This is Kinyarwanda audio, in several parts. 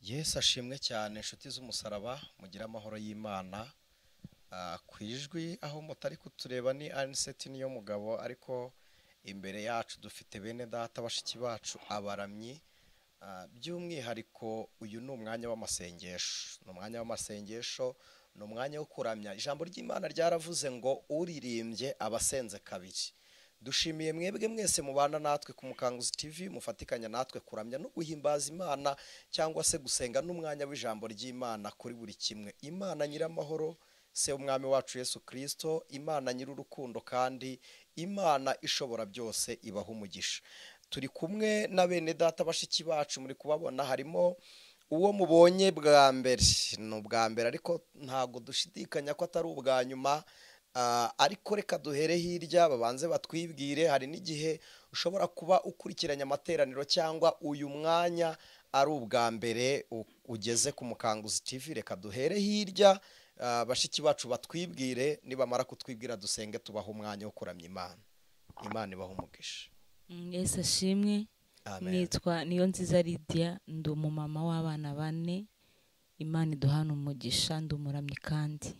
Yesu ashimwe cyane, inshuti z'umusaraba, mugira amahoro y'Imana. Ku ijwi aho mutari kutureba ni Aniseti niyo mugabo, ariko imbere yacu dufite bene data bashiki bacu abaramyi. By'umwihariko uyu ni umwanya w'amasengesho, ni umwanya w'amasengesho, ni umwanya wo kuramya. Ijambo ry'Imana ryaravuze ngo uririmbye abasenze kabiri. Dushimiye mwebwe mwese mubana natwe ku Mukanguzi TV, mufatikanya natwe kuramya no guhimbaza Imana cyangwa se gusenga n'umwanya w'ijambo ry'Imana kuri buri kimwe. Imana nyiramahoro, se umwami wacu Yesu Kristo, Imana nyir'urukundo kandi Imana ishobora byose, ibaha umugisha. Turi kumwe na bene data bashiki bacu, muri kubabona harimo uwo mubonye bwa mbere, ni ubwa mbere ariko ntago dushidikanya ko atari ubwa nyuma. Ariko reka duhere hirya babanze batwibwire. Hari n'igihe ushobora kuba ukurikiranye amateraniro cyangwa uyu mwanya ari ubwa mbere ugeze ku Mukanguzi TV. Reka duhere hirya, bashiki bacu batwibwire, nibamara kutwibwira dusenge tubaha umwanya wo kuramya Imana. Imana ibaha umugisha. Yesu ashimwe. Nitwa Niyonziza Lydia, ndi umumama w'abana bane. Imana iduhana umugisha, ndi umuramyi kandi.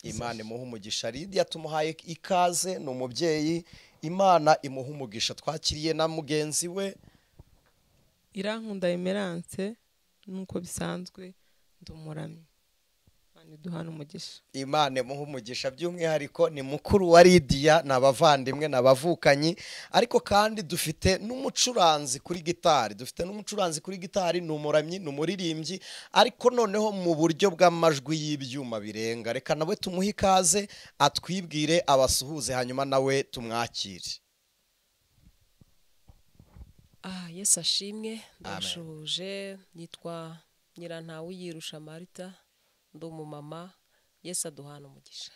Imana imuha umugisha. Lydia tumuhaye ikaze, ni umubyeyi, Imana imuha umugisha. Twakiriye na mugenzi we Irankunda Emerance, nuko bisanzwe ndi umuramyi. Imana iduhana umugisha. Imana imuha umugisha. By'umwihariko ni mukuru wa Lydia, ni abavandimwe n'abavukanyi, ariko kandi dufite n'umucuranzi kuri gitari, dufite n'umucuranzi kuri gitari, ni umuramyi, ni umuririmbyi, ariko noneho mu buryo bw'amajwi y'ibyuma birenga. Reka nawe tumuhe ikaze atwibwire, abasuhuze, hanyuma nawe tumwakire. Yesu ashimwe, ndashuhuje. Nitwa Nyirantawuyirusha Marita, ndi umumama. Yesu aduhana umugisha.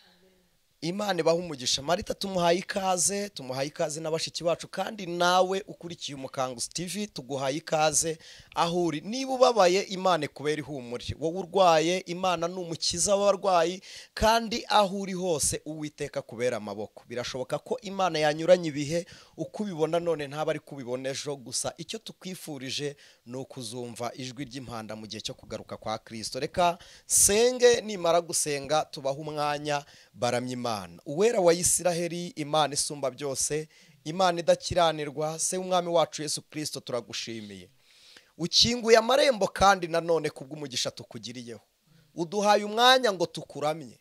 Imana ibaha umugisha. Marita tumuhaye ikaze, tumuhaye ikaze na bashiki bacu, kandi nawe ukurikiye Umukanguzi TV tuguhaye ikaze aho uri. Niba ubabaye, Imana ikubera ihumure. Wowe urwaye, Imana ni umukiza w'abarwayi, kandi aho uri hose Uwiteka kubera amaboko. Birashoboka ko Imana yanyuranye ibihe, uko ubibona none ntaba ari kubibona ejo. Gusa icyo tukwifurije ni ukuzumva ijwi ry'impanda mu gihe cyo kugaruka kwa Kristo. Reka senge, nimara gusenga tubaha umwanya baramya Imana. Uwera wa Isiraheli, Imana isumba byose, Imana idakiranirwa, se umwami wacu Yesu Kristo, turagushimiye. Ukinguye amarembo kandi nanone kubw'umugisha tukugiriyeho. Uduhaye umwanya ngo tukuramye.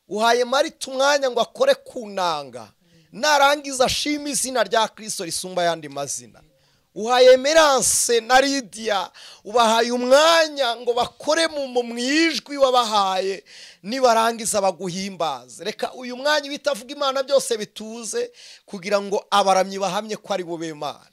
Uhaye Marita umwanya ngo akore kunanga, narangiza ashima izina rya Kristo risumba yandi mazina. Uhaye Emerance na Lydia, ubahaye umwanya ngo bakore mu ijwi wabahaye, nibarangiza baguhimbaze. Reka uyu mwanya bitavuga Imana byose bituze, kugira ngo abaramyi bahamye ko ari bo b'Imana.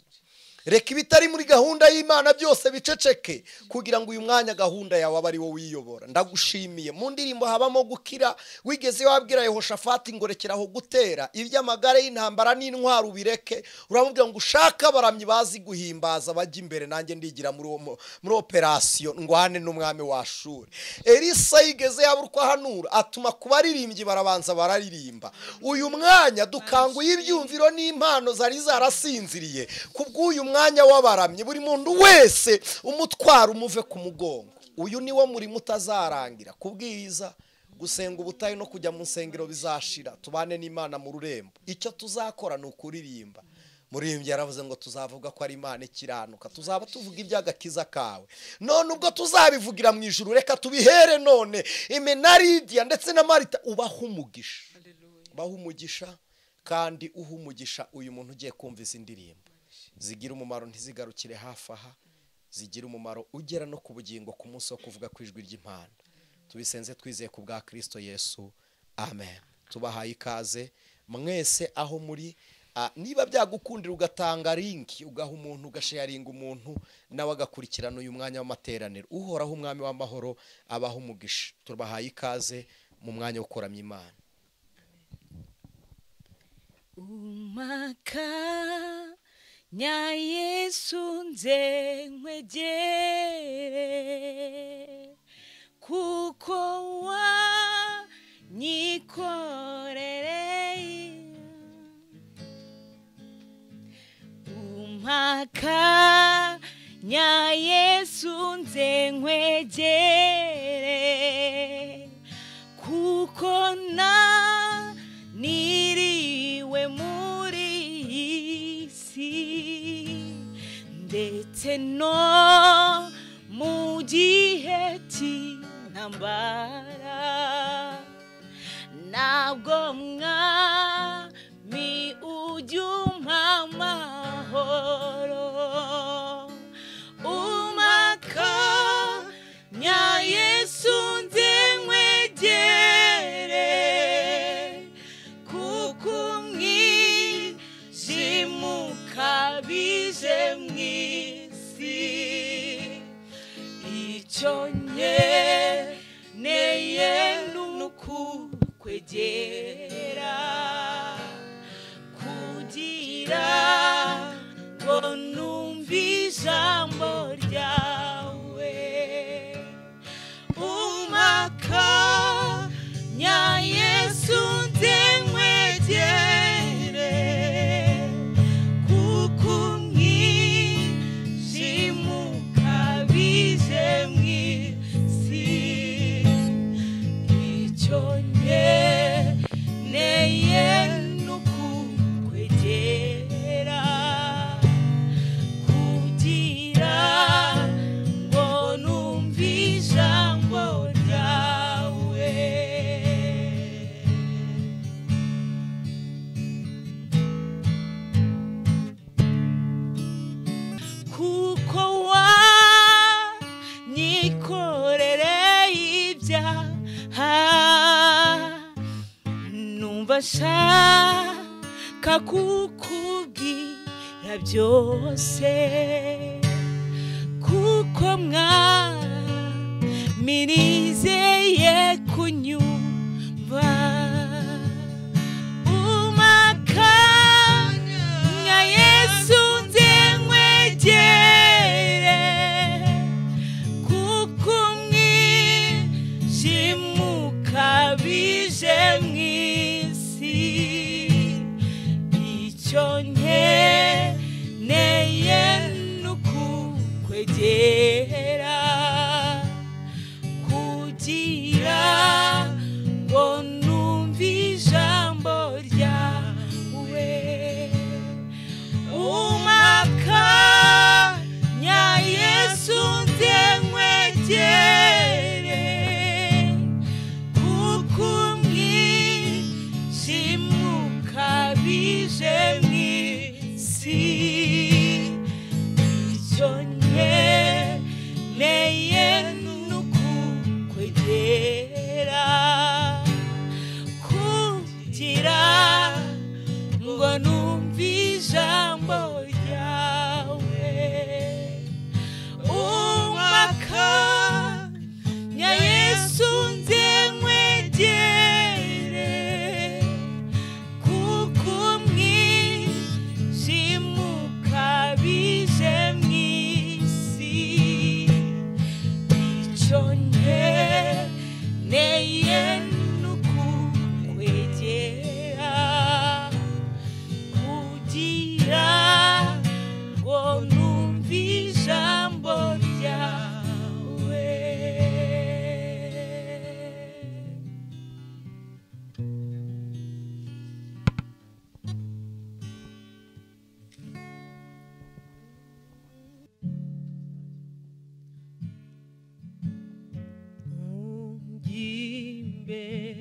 Reka ibitari muri gahunda y'Imana byose biceceke, kugira ngo uyu mwanya gahunda yawe abe ari wowe uyiyobora. Ndagushimiye. Mu ndirimbo habamo gukira, wigeze wabwira Yehoshafati ngo rekeraho gutera iby'amagare y'intambara n'intwaro ubireke, uramubwira ngo ushaka abaramyi bazi guhimbaza bajya imbere, nanjye ndigira muri operation ngwane n'umwami wa Ashuri. Elisa yigeze yabura uko ahanura, atuma ku baririmbyi barabanza bararirimba. Uyu mwanya dukanguye ibyumviro n'impano zari zarasinziriye kubw'uyu mwanya w'abaramyi, buri muntu wese umutwara umuve ku mugongo. Uyu niwo murimo utazarangira. Kubwiriza, gusenga ubutayu no kujya mu nsengero bizashira, tubane n'Imana mu rurembo. Icyo tuzakora ni ukuririmba. Muririmbyi yaravuze ngo tuzavuga ko ari Imana ikiranuka, tuzaba tuvuga iby'agakiza kawe. None ubwo tuzabivugira mu ijuru, reka tubihere none. Imena Lydia ndetse na Marita, ubaha umugisha, ubaha umugisha, kandi uha umugisha uyu muntu ugiye kumva izi ndirimbo zigira umumaro, ntizigarukire hafi aha, zigira umumaro ugera no ku bugingo ku munsi wo kuvuga ku ijwi ry'Imana. Tubisenze twizeye ku bwa Kristo Yesu, amen. Tubahaye ikaze mwese aho muri. Niba byagukundira ugatanga link, ugaha umuntu, ugasharinga umuntu, nawe agakurikirana uyu mwanya w'amateraniro. Uhoraho umwami w'amahoro abaha umugisha. Tubahaye ikaze mu mwanya wo kuramya Imana. Umaka nya Yesu nze nkwegere, kuko wanyikorereye. Umaka nya Yesu nze nkwegere. nkwegere, kuko niriwe muri iyi si, ndetse no mu gihe cy'intambara. Ntabwo mwami ujya umpa amahoro, umakanya Yesu nze nkwegere, kuko umwijima ukabije mu isi. Icyo nkeneye ni ukukwegera, kugira ngo numve ijambo ryawe. Umakanya Yesu nze nkwegere, kuko umwijima ukabije mu isi. Icyo nkeneye ni ukukwegera, kugira ngo numve ijambo ryawe. Kuko wanyikorereye ibyaha, numva nshaka kukubwira byose, kuko mwami nizeye kunyumva. Umakanya Yesu nze nkwegere, kuko umwijima ukabije mu isi. Icyo nkeneye ni ukukwegera, kugira ngo numve ijambo ryawe. Umakanya Yesu nze nkwegere, kuko umwijima ukabije mu isi. Icyo nkeneye ni ukukwegera, kugira ngo numve ijambo ryawe. Umakanya Yesu nze nkwegere, kuko umwijima ukabije mu isi. Icyo nkeneye ni ukukwegera, kugira ngo numve ijambo ryawe.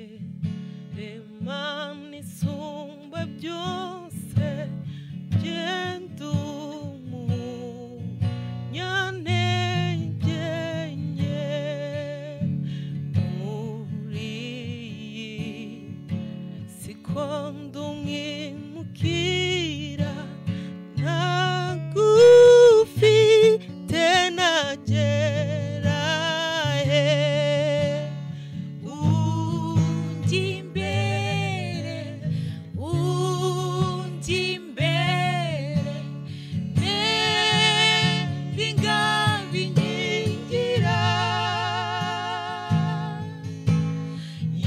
Ungimbere Mana isumba byose, genda umunyantege nke muri iyi si ko ndi umwimukira, ntagufite nagera he. Unjya imbere, unjya imbere, mbere ingabo inkingira.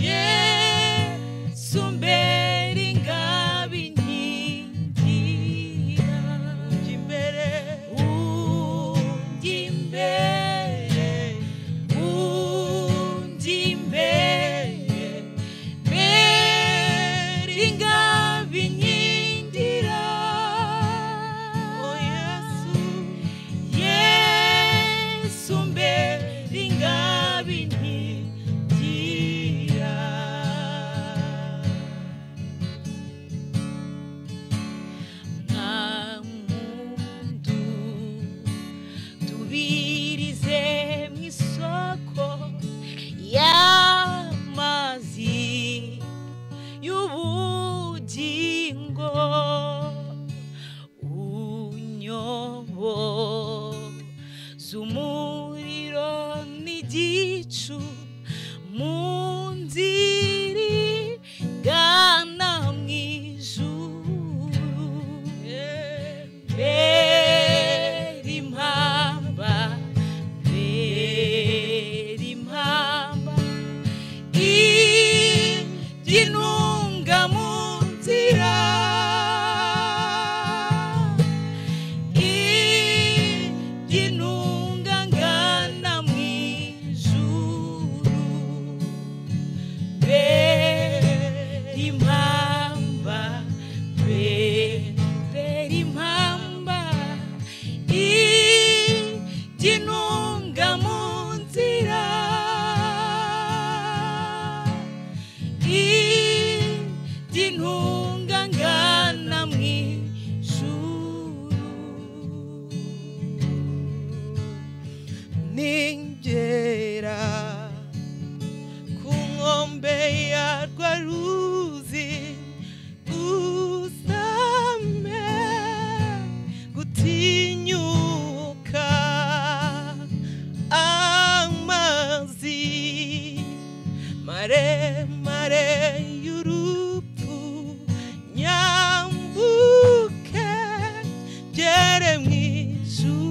Yesu mbere ingabo inkingira. Unjya imbere, Unjya imbere, ibicu mu nzira igana mu ijuru mbere impamba mbere impamba iby'intunga mu nzira iby'intunga ngana mu ijuru mbere impamba mbere impamba iby'intunga mu nzira iby'intunga ngana mu ijuru ningera ku nkombe ya rwa ruzi uzame gutinyuka amazi maremare y'urupfu nyambuke ngere mu ijuru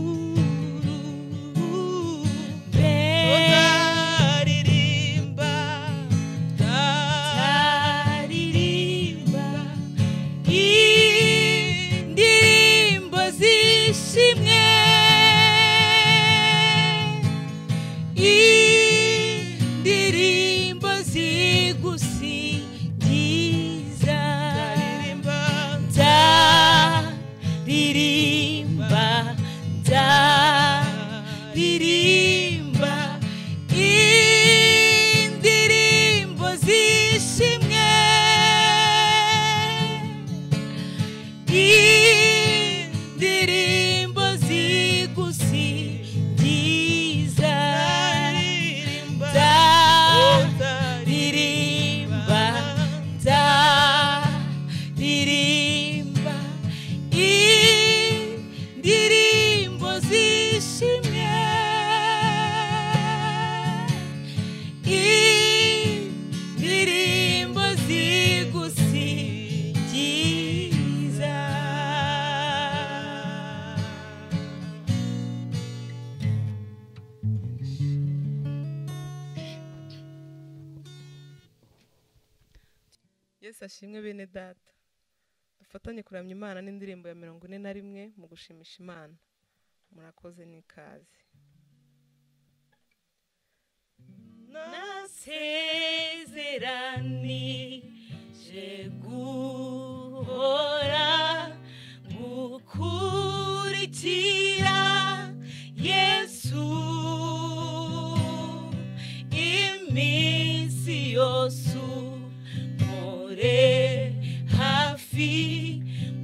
Nzaririmba, Nzaririmba indirimbo z'ishimwe indirimbo zigusingiza nzaririmba, nzaririmba nzaririmba indirimbo z'ishimwe indirimbo zigusingiza nzaririmba, nzaririmba nzaririmba indirimbo z'ishimwe indirimbo zigusingiza Yesu ashimwe bene data dufatanye kuramya Imana n'indirimbo ya 41 mu gushimisha Imana murakoze n'ikaze nasezeranije guhora gukurikira Yesu iminsi yose mpore hafi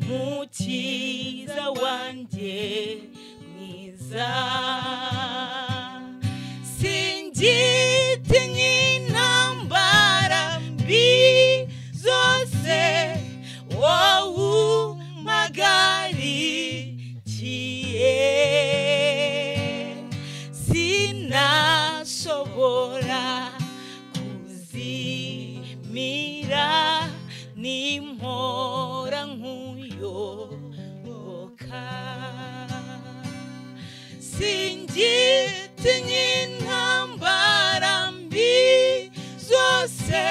mukiza wanjye mwiza singitinya intambara mbi zose wowe umpagarikiye sinashobora kuzimira nimpora nkuyoboka singitinya intambara mbi zose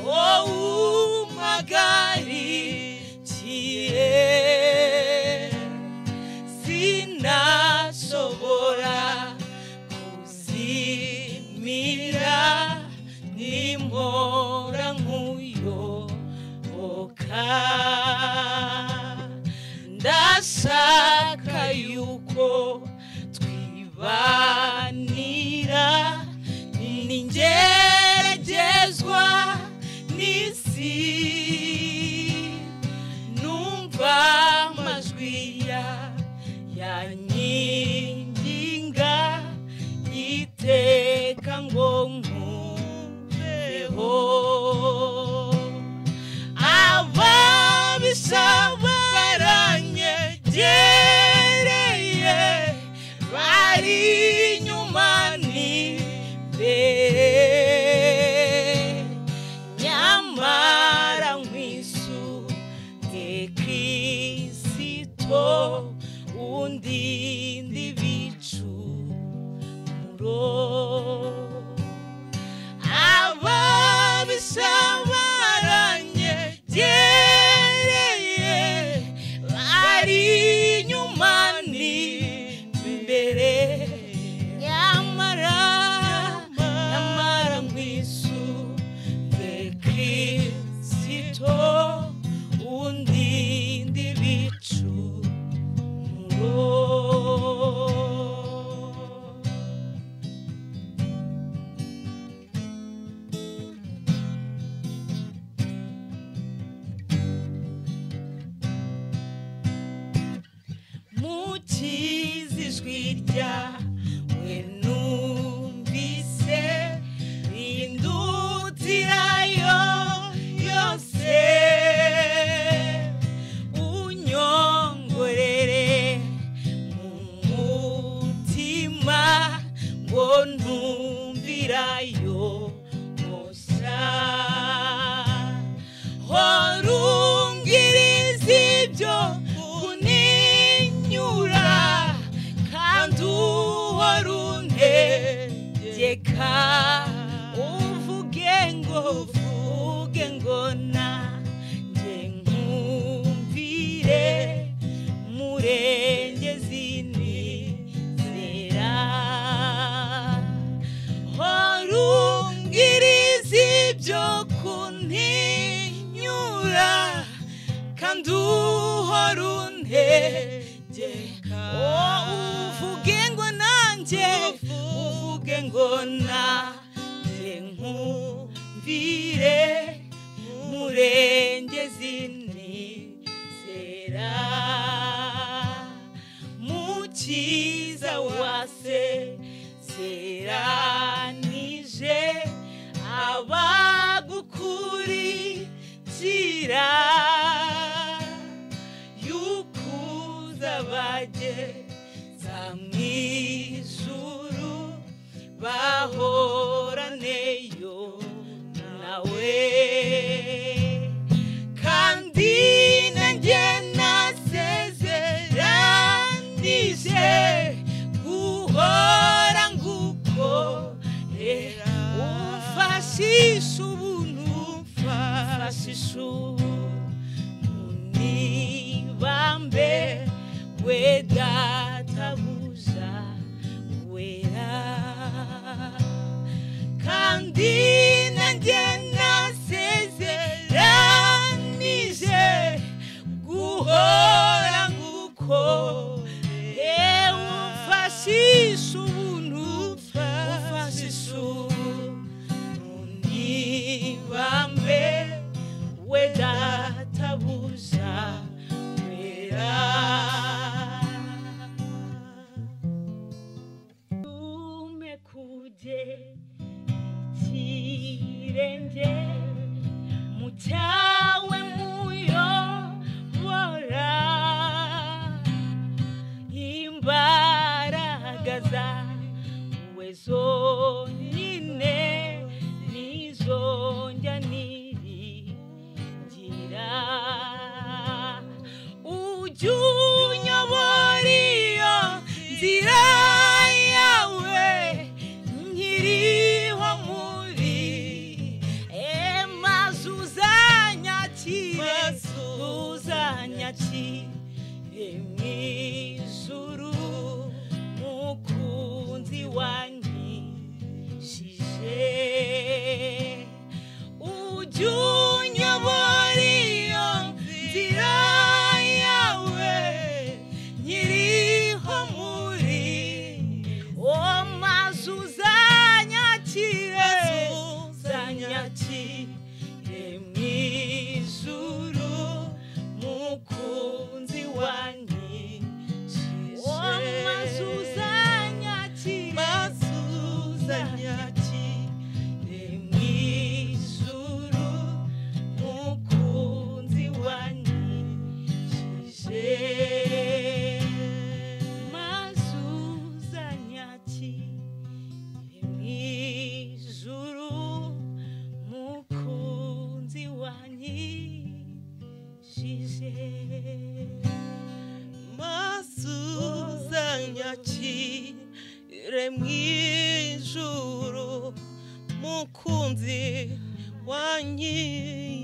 wowe umpagarikiye sinashobora kuzimira nimpora nkuyoboka ndashaka yuko twibanira ningeragezwa n'isi numva amajwi yanyinginga iteka ngo nkubeho ababisha baranyegereye Ababisha baranyegereye, bari inyuma n'imbere, nyamara nyamara nkwisunze Kristo undinda ibicumuro. Mukiza ijwi ryawe numvise rindutirayo yose, unyongorere mu mutima ngo ntumvirayo musa. Horungiriza ibyo kuninyura, kandi uhora untegeka, uvuge ngo uvuge ngo nanjye nkumvire, murengezi nizera. Horungiriza ibyo kuntinyura, kandi uhora untegeka, uvuge ngo nanjye uvuge ngo nanjye nkumvire, murengezi nizera. Mukiza wasezeranije abagukurikira, yukuza bageza mu ijuru bahoraneyo nawe. Kandi nanjye nasezeranije guhora ngukorera, umfashisha ubuntu, umfashisha ubuntu nibambe we databuja wera. Kandi nanjye nasezeranije guhora ngukorera, umfashisha ubuntu, umfashisha ubuntu nibambe we databuja wera. Ume kuje ikirenge mu cyawe muyobora, imbaraga zawe zonyine nizo njya niringira. Ujye unyobora iyo nzira yawe nkiriho muri, maze uzanyakire, uzanyakire mu ijuru, mukunzi wanyishije. Ujye unyobora iyo nzira yawe nkiriho muri, maze uzanyakire, uzanyakire mu ijuru, mukunzi wanyishije. Maze uzanyakire, maze uzanyakire mu ijuru, mukunzi wanyishije. Maze uzanyakire mu ijuru, mukunzi wanyishije. Maze uzanyakire mu Ijuru, mukunzi wankijije.